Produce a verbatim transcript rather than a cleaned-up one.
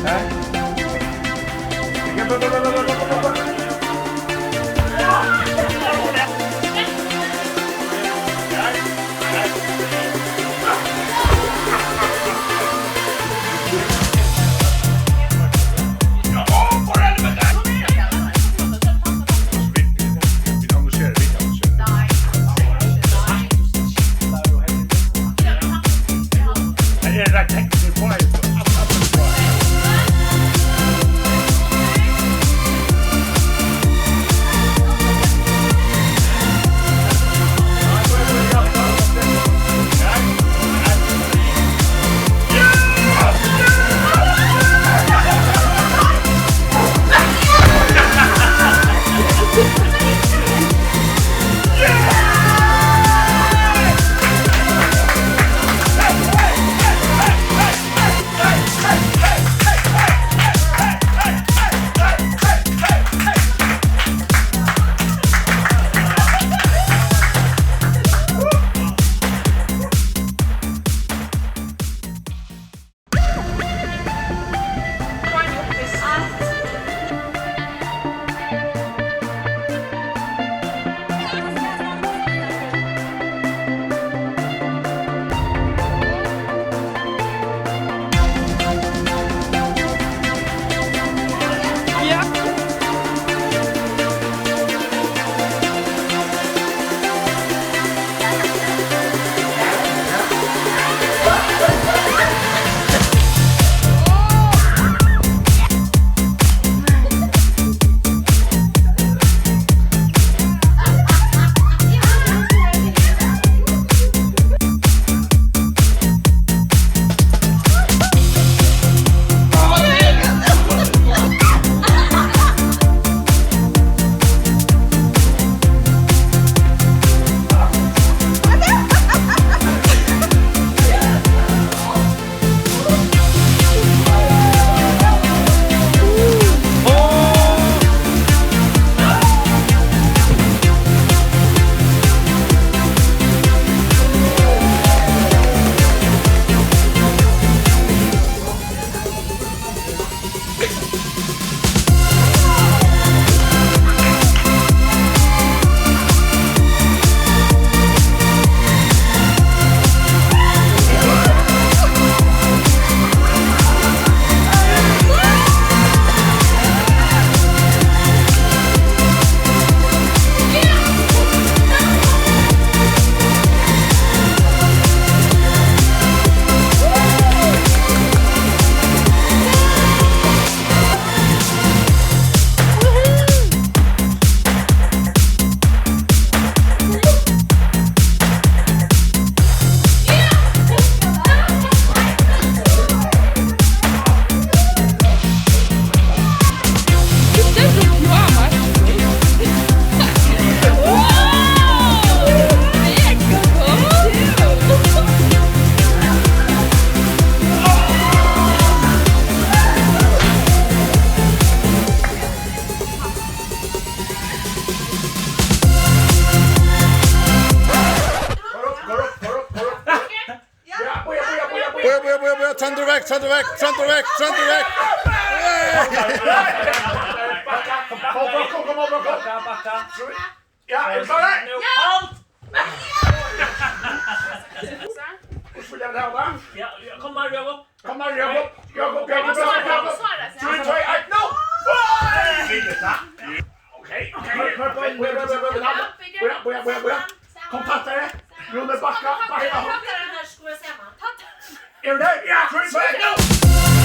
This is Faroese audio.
Ja, bíða, bíða, bíða, bíða. Bíða, bíða, bíða, bíða. Tróndur vekk, Tróndur vekk, Tróndur vekk, Tróndur vekk. Kom, kom, kom, kom, kom, kom. Bakka, bakka. Ja, er du klar? Ja. Halt! Hvussu vil eg hava tað? Ja, ja, kom, Mario, Jakob. Kom, Mario, Jakob. Jakob, Jakob, Jakob, Jakob. Three, two, eitt, no! Ok, ok. Bíða, bíða, bíða, bíða. Bíða, bíða, bíða, bíða. Kom, tættari. Rúni, bakka, bakka. Er du der? Ja, three, two, eitt, no!